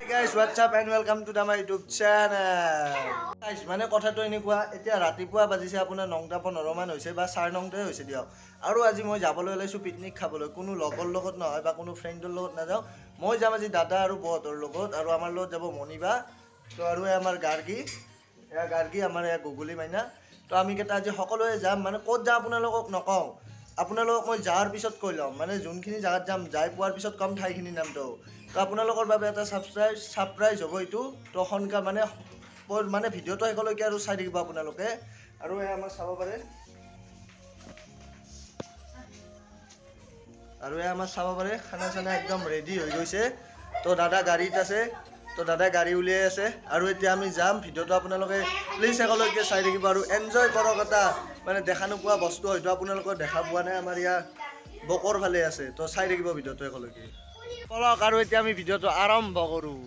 Guys, what's up and welcome to the my YouTube channel. Guys, মানে কথাটো এনেকুৱা, এতিয়া ৰাতিপুৱা বাজিছে আপোনাৰ 9:15 মান হৈছে বা 9:30ই হৈছে দিয়ক। আৰু আজি মই যাবলৈ ওলাইছোঁ পিকনিক খাবলৈ। কোনো লগৰ লগত নহয় বা কোনো ফ্ৰেণ্ডৰ লগত নাযাওঁ। মই যাম আজি দাদা আৰু বৌহঁতৰ লগত আৰু আমাৰ লগত যাব মণিবা তো আৰু এই আমাৰ গাৰ্গী, এয়া গাৰ্গী, আমাৰ এয়া গুগুলি মাইনা। তো আমি কেইটা আজি সকলোৱে যাম। মানে ক'ত যাম আপোনালোকক নকওঁ, আপোনালোকক মই যোৱাৰ পিছত কৈ ল'ম। মানে যোনখিনি জেগাত যাম, যাই পোৱাৰ পিছত ক'ম ঠাইখিনিৰ নামটো। তো আপোনালোকৰ বাবে এটা ছাৰপ্ৰাইজ হ'ব এইটো। তো সোনকাল মানে মানে ভিডিঅ'টো শেষলৈকে আৰু চাই থাকিব আপোনালোকে। আৰু এয়া আমাৰ চাব পাৰে, আৰু এয়া আমাৰ চাব পাৰে, খানা চানা একদম ৰেডি হৈ গৈছে। তো দাদা গাড়ীত আছে, তো দাদা গাড়ী উলিয়াই আছে আৰু এতিয়া আমি যাম। ভিডিঅ'টো আপোনালোকে প্লিজ শেষলৈকে চাই থাকিব আৰু এনজয় কৰক। এটা মানে দেখা নোপোৱা বস্তু হয়তো আপোনালোকৰ দেখা পোৱা নাই, আমাৰ ইয়াৰ বকৰ ফালে আছে। তো চাই থাকিব ভিডিঅ'টো শেষলৈকে। বলক, আৰু এতিয়া আমি ভিডিঅ'টো আৰম্ভ কৰোঁ।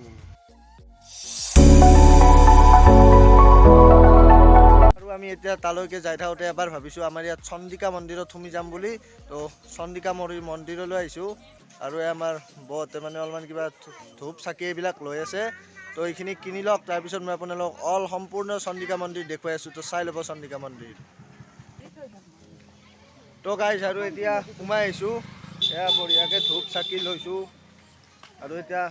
আৰু আমি এতিয়া তালৈকে যাই থাকোঁতে এবাৰ ভাবিছোঁ আমাৰ ইয়াত চণ্ডিকা মন্দিৰত সোমি যাম বুলি। তো চণ্ডিকা মন্দিৰলৈ আহিছোঁ আৰু এই আমাৰ বৌহঁতে মানে অলপমান কিবা ধূপ চাকি এইবিলাক লৈ আছে। তো এইখিনি কিনি লওক, তাৰপিছত মই আপোনালোকক অল সম্পূৰ্ণ চণ্ডিকা মন্দিৰ দেখুৱাই আছোঁ। তো চাই ল'ব চণ্ডিকা মন্দিৰ। তো গাইজ, আৰু এতিয়া সোমাই আহিছোঁ। এয়া বঢ়িয়াকৈ ধূপ চাকি লৈছোঁ আৰু এতিয়া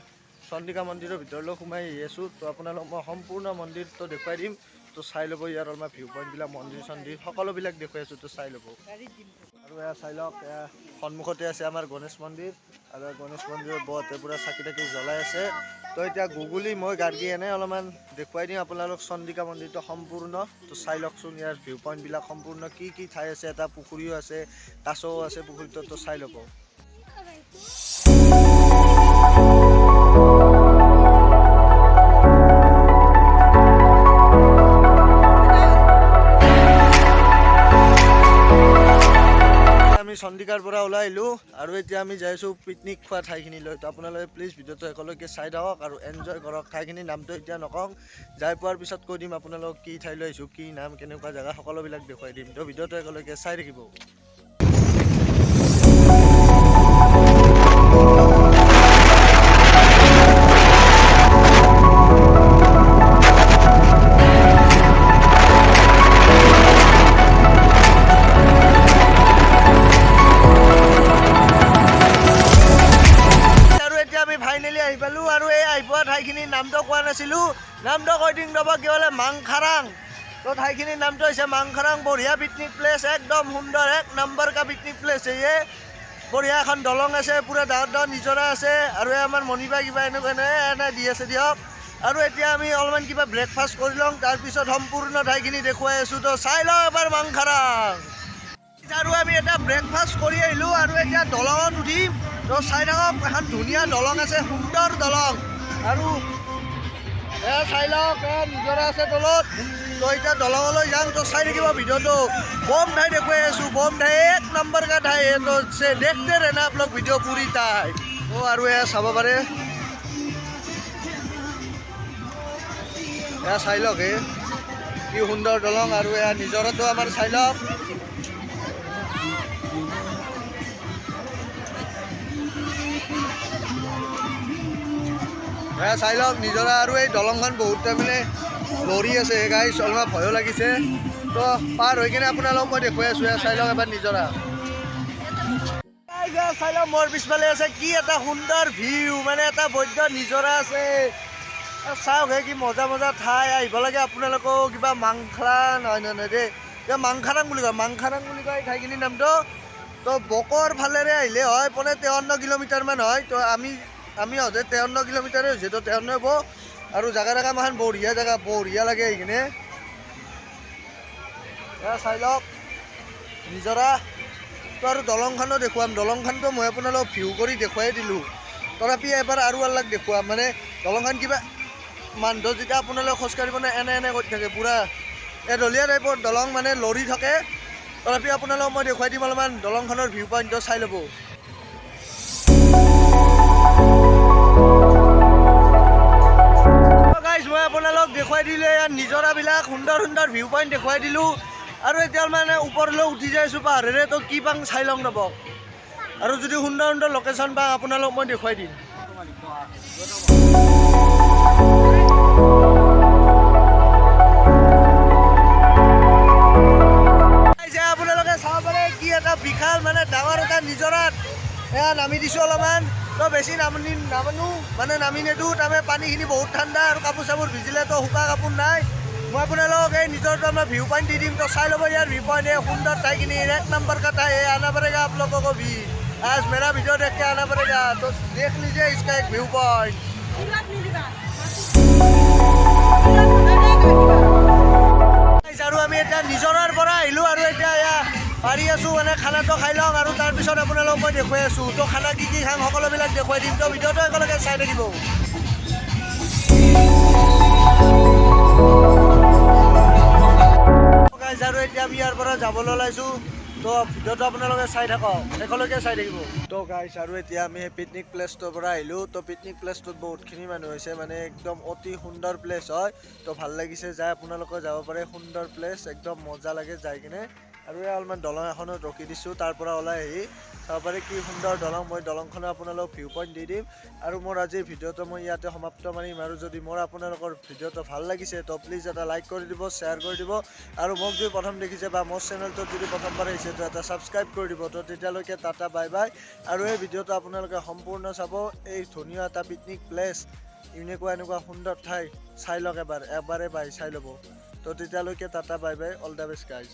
চণ্ডিকা মন্দিৰৰ ভিতৰলৈ সোমাই আহি আছোঁ। তো আপোনালোক মই সম্পূৰ্ণ মন্দিৰটো দেখুৱাই দিম। তো চাই ল'ব, ইয়াৰ অলপমান ভিউ পইণ্টবিলাক, মন্দিৰ চন্দিৰ সকলোবিলাক দেখুৱাই আছোঁ। তো চাই ল'ব। আৰু এয়া চাই লওক, এয়া সন্মুখতে আছে আমাৰ গণেশ মন্দিৰ আৰু গণেশ মন্দিৰত বৌহঁতে পূৰা চাকি তাকি জ্বলাই আছে। তো এতিয়া গুগুলি, মই, গাৰ্গী এনে অলপমান দেখুৱাই দিম আপোনালোক চণ্ডিকা মন্দিৰটো সম্পূৰ্ণ। তো চাই লওকচোন ইয়াৰ ভিউ পইণ্টবিলাক সম্পূৰ্ণ, কি কি ঠাই আছে। এটা পুখুৰীও আছে, কাছও আছে পুখুৰীটোত। তো চাই ল'ব। আমি চণ্ডিকাৰ পৰা ওলাই আহিলোঁ আৰু এতিয়া আমি যাই আছোঁ পিকনিক খোৱা ঠাইখিনিলৈ। তো আপোনালোকে প্লিজ ভিডিঅ'টো শেষলৈকে চাই থাকক আৰু এনজয় কৰক। ঠাইখিনিৰ নামটো এতিয়া নকওঁ, যাই পোৱাৰ পিছত কৈ দিম আপোনালোকক কি ঠাইলৈ আহিছোঁ, কি নাম, কেনেকুৱা জেগা, সকলোবিলাক দেখুৱাই দিম। তো ভিডিঅ'টো শেষলৈকে চাই থাকিব। আৰু এতিয়া আমি ফাইনেলি আহি পালোঁ আৰু এই আহি পোৱা ঠাইখিনিৰ নামটো কোৱা নাছিলোঁ, নামটো কৈ দিম ৰ'ব। কি বোলে, মাংখাৰাং। তো ঠাইখিনিৰ নামটো হৈছে মাংখাৰাং। বঢ়িয়া পিকনিক প্লেচ, একদম সুন্দৰ, এক নম্বৰ কা পিকনিক প্লেচ। এয়ে বঢ়িয়া এখন দলং আছে, পূৰা ডাঙৰ ডাঙৰ নিজৰা আছে। আৰু এই আমাৰ মণিবা কিবা এনেকুৱা এনে এনে দি আছে দিয়ক। আৰু এতিয়া আমি অলপমান কিবা ব্ৰেকফাষ্ট কৰি লওঁ, তাৰপিছত সম্পূৰ্ণ ঠাইখিনি দেখুৱাই আছোঁ। তো চাই লওঁ এবাৰ মাংখাৰাং। আৰু আমি এটা ব্ৰেকফাষ্ট কৰি আহিলোঁ আৰু এতিয়া দলঙত উঠিম। তো চাই থাকক, এখন ধুনীয়া দলং আছে, সুন্দৰ দলং। আৰু এয়া চাই লওক, এয়া নিজৰা আছে তলত। তো এতিয়া দলঙলৈ যাম। তো চাই থাকিব ভিডিঅ'টো। বম ঠাই দেখুৱাই আছোঁ, বম ঠাই, এক নম্বৰ কা ঠাই। তো देखते रहना आप लोग ভিডিঅ' পুৰি তাই। তো আৰু এয়া চাব পাৰে, এয়া চাই লওক, এই কি সুন্দৰ দলং। আৰু এয়া নিজৰাটো আমাৰ চাই লওক। এয়া চাই লওক নিজৰা। আৰু এই দলংখন বহুত মানে লৰি আছে গাইছ, অলপমান ভয়ো লাগিছে। তো পাৰ হৈ কিনে আপোনালোকক মই দেখুৱাই আছোঁ। এয়া চাই লওক এবাৰ নিজৰা। এয়া চাই লওক, মোৰ পিছফালে আছে কি এটা সুন্দৰ ভিউ, মানে এটা বৈদ্য নিজৰা আছে। এ চাওক হে, কি মজা মজা ঠাই। আহিব লাগে আপোনালোকেও। কিবা মাংখলা, নহয় নহয় নহয় দেই, কিবা মাংখাৰাং বুলি কয়, মাংখাৰাং বুলি কয় এই ঠাইখিনিৰ নামটো। তো বকৰ ফালেৰে আহিলে হয় 53 কিলোমিটাৰমান হয়। তো আমি আমি আহোঁতে 53 কিলোমিটাৰে হৈছে, তো 53 হ'ব। আৰু জেগা জেগা মান বঢ়িয়া জেগা, বঢ়িয়া লাগে এইখিনি। এয়া চাই লওক নিজৰা। তো আৰু দলংখনো দেখুৱাম। দলংখনটো মই আপোনালোকক ভিউ কৰি দেখুৱাই দিলোঁ, তথাপি এবাৰ আৰু আল্লাক দেখুৱাম। মানে দলংখন কিবা মানুহটো যেতিয়া আপোনালোকে খোজকাঢ়িব নে এনে এনে কৰি থাকে, পূৰা এঢলীয়া টাইপৰ দলং, মানে লৰি থাকে। তথাপি আপোনালোকক মই দেখুৱাই দিম অলপমান দলংখনৰ ভিউ পইণ্টটো, চাই ল'ব। গাইজ, মই আপোনালোক দেখুৱাই দিলোঁ ইয়াত নিজৰাবিলাক, সুন্দৰ সুন্দৰ ভিউ পইণ্ট দেখুৱাই দিলোঁ। আৰু এতিয়া মানে ওপৰলৈ উঠি যাই আছোঁ পাহাৰেৰে। তো কি পাং চাই লওঁ ৰ'ব। আৰু যদি সুন্দৰ সুন্দৰ লোকেশ্যন পাওঁ, আপোনালোক মই দেখুৱাই দিম। যে আপোনালোকে চাব পাৰে, কি এটা বিশাল, মানে ডাঙৰ এটা নিজৰাত এয়া নামি দিছোঁ অলপমান। তো বেছি নামি নামানো, মানে নামি নিদিওঁ। তাৰমানে পানীখিনি বহুত ঠাণ্ডা আৰু কাপোৰ চাপোৰ ভিজিলে তো শুকা কাপোৰ নাই। মই আপোনালোকক এই নিজৰটো আমাৰ ভিউ পইণ্ট দি দিম, তো চাই ল'ব ইয়াৰ ভিউ পইণ্ট। এই সুন্দৰ ঠাইখিনি, एक नंबर का ঠাই है। आना पड़ेगा आप लोगों को भी, आज मेरा वीडियो देख के आना पड़ेगा। तो देख लीजिए इसका एक व्यू पॉइंट। আৰু আমি এতিয়া নিজৰাৰ পৰা আহিলোঁ আৰু এতিয়া এয়া পাৰি আছোঁ, মানে খানাটো খাই লওঁ আৰু তাৰপিছত আপোনালোকক মই দেখুৱাই আছোঁ। তো খানা কি কি খাম, সকলোবিলাক দেখুৱাই দিম। তো ভিডিঅ'টো একেলগে চাই থাকিব। Guys, আৰু এতিয়া আমি ইয়াৰ পৰা যাবলৈ ওলাইছোঁ। তো ভিডিঅ'টো আপোনালোকে চাই থাকক, শেষলৈকে চাই থাকিব। তো গাইজ, আৰু এতিয়া আমি সেই পিকনিক প্লেচটোৰ পৰা আহিলোঁ। তো পিকনিক প্লেচটোত বহুতখিনি মানুহ হৈছে, মানে একদম অতি সুন্দৰ প্লেচ হয়। তো ভাল লাগিছে যাই, আপোনালোকে যাব পাৰে। সুন্দৰ প্লেচ, একদম মজা লাগে যাই কিনে। আৰু এই অলপমান দলং এখনত ৰখি দিছোঁ। তাৰ পৰা ওলাই আহি চাব পাৰে কি সুন্দৰ দলং। মই দলংখনৰ আপোনালোকক ভিউ পইণ্ট দি দিম। আৰু মোৰ আজিৰ ভিডিঅ'টো মই ইয়াতে সমাপ্ত মাৰিম। আৰু যদি মোৰ আপোনালোকৰ ভিডিঅ'টো ভাল লাগিছে, তো প্লিজ এটা লাইক কৰি দিব, শ্বেয়াৰ কৰি দিব আৰু মোক যদি প্ৰথম দেখিছে বা মোৰ চেনেলটোত যদি প্ৰথমবাৰ আহিছে, তো এটা ছাবস্ক্ৰাইব কৰি দিব। তো তেতিয়ালৈকে টাটা, বাই বাই। আৰু এই ভিডিঅ'টো আপোনালোকে সম্পূৰ্ণ চাব। এই ধুনীয়া এটা পিকনিক প্লেচ, এনেকুৱা এনেকুৱা সুন্দৰ ঠাই চাই লওক এবাৰ, এবাৰে পাই চাই ল'ব। তো তেতিয়ালৈকে tata, bye bye, all the best, guys.